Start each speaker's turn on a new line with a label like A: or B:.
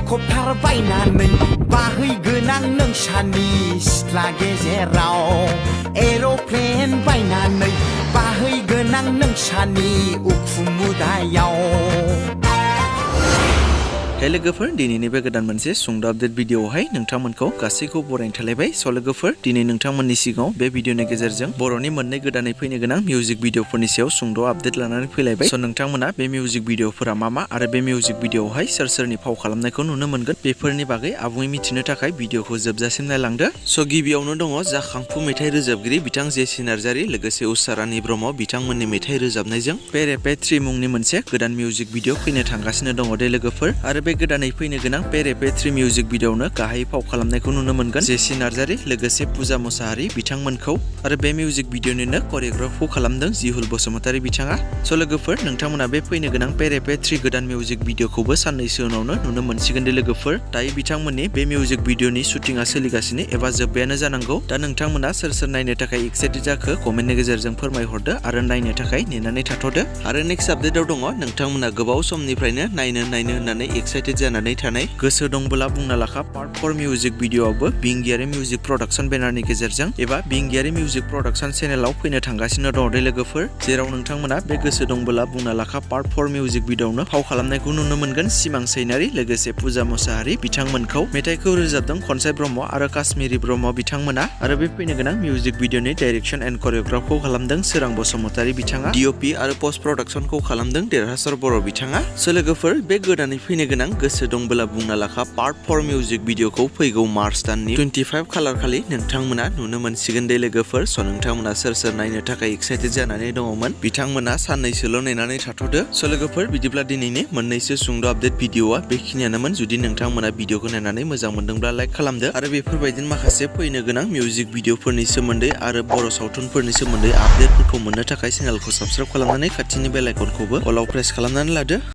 A: helicopter बायनानै बाहैगोन आं नोंसानि सिथ्ला गेजेराव एर'प्लेन बायनानै बाहैगोन आं नोंसानि उखुम मुदायाव
B: हे लोगोफोर दिनैनि बे गोदान मोनसे सुंद' आपडेट भिडिअआवहाय नोंथांमोनखौ गासैखौ बरायनो थालायबाय स' लोगोफोर दिनै नोंथांमोननि सिगाङाव बे भिडिअनि गेजेरजों बर'नि मोननै गोदानै फैनो गोनां मिउजिक भिडिअफोरनि सायाव सुंद' आपडेट लानानै फैलायबाय स' नोंथांमोना बे मिउजिक भिडिअफोरा मा आरो बे मिउजिक भिडिअआवहाय सोर सोरनि फाव खालामनायखौ नुनो मोनगोन बेफोरनि बागै आबुङै मिथिनो थाखाय भिडिअखौ जोबजासिम नायलांदो स' गिबियावनो दङ जाखांफु मेथाइ रोजाबगिरि बिथां जेसि नार्जारि लोगोसे उसारानि ब्रह्म बिथांमोननि मेथाइ रोजाबनायजों पेरे 3 मुंनि मोनसे गोदान मिउजिक भिडिअ फैनो थांगासिनो दङ दे लोगोफोर आरो बे गोदानै फैनो गोनां पेरे 3 मिउजिक भिडिअआवनो गाहाय फाव खालामनायखौ नुनो मोनगोन जेसि नार्जारि लोगोसे पुजा मुसाहारि बिथांमोनखौ आरो बे मिउजिक भिडिअनिनो करिय'ग्राफखौ खालामदों जिहुल बसुमतारी बिथाङा स' लोगोफोर नोंथांमोना बे फैनो गोनां पेरे 3 गोदान मिउजिक भिडिअखौबो साननैसो उनावनो नुनो मोनसिगोन दे लोगोफोर दायो बिथांमोननि बे मिउजिक भिडिअनि शुटिंआ सोलिगासिनो एबा जोब्बायानो जानांगौ दा नोंथांमोना सोर सोर नायनो थाखाय एक्साइटेड जाखो कमेन्टनि गेजेरजों फोरमायहरदो आरो नायनो थाखाय नेनानै थाथ'दो आरो नेक्स्ट आपडेटआव दङ नोंथांमोना गोबाव समनिफ्रायनो नायनो होननानै एक्साइटेड जानानै थानाय गोसो दंबोला बुंना लाखा पार्ट 4 मिउजिक भिडिअआवबो बिंगियारि मिउजिक प्रडाक्शन बेनारनि गेजेरजों एबा बिंगियारि मिउजिक प्रडाक्शन चेनेलाव फैनो थांगासिनो दङ दे लोगोफोर जेराव नोंथांमोना बे गोसो दंबोला बुंना लाखा पार्ट 4 मिउजिक भिडिअआवनो फाव खालामनायखौ नुनो मोनगोन सिमां सैनारि लोगोसे पुजा मुसाहारि बिथांमोनखौ मेथाइखौ रोजाबदों खनसाय ब्रह्म आरो काश्मीरी ब्रह्म बिथांमोना आरो बे फैनो गोनां मिउजिक भिडिअनि डाइरेक्शन एन्ड करिय'ग्राफखौ खालामदों सोरां बसुमतारी बिथाङा डिअपि आरो पस्ट प्रडाक्शनखौ खालामदों देरहासार बर' बिथाङा स' लोगोफोर बे गोदानै फैनो गोनां गोसो दंबोला बुंना लाखा पार्ट 4 मिउजिक भिडिअखौ फैगौ मार्च दाननि 25 खालार खालि नोंथांमोना नुनो मोनसिगोन दे लोगोफोर स' नोंथांमोना सोर सोर नायनो थाखाय एक्साइटेड जानानै दङमोन बिथांमोना साननैसोल' नेनानै थाथ'दो स' लोगोफोर बिदिब्ला दिनैनि मोननैसो सुंद' आपडेट भिडिअआ बेखिनियानोमोन जुदि नोंथांमोना भिडिअखौ नायनानै मोजां मोनदोंब्ला लाइक खालामदो आरो बेफोरबायदिनो माखासे फैनो गोनां मिउजिक भिडिअफोरनि सोमोन्दै आरो बर' सावथुनफोरनि सोमोन्दै आपडेटफोरखौ मोननो थाखाय चेनेलखौ साबस्क्राइब खालामनानै खाथिनि बेल आइकनखौबो अलाव प्रेस खालामनानै लादो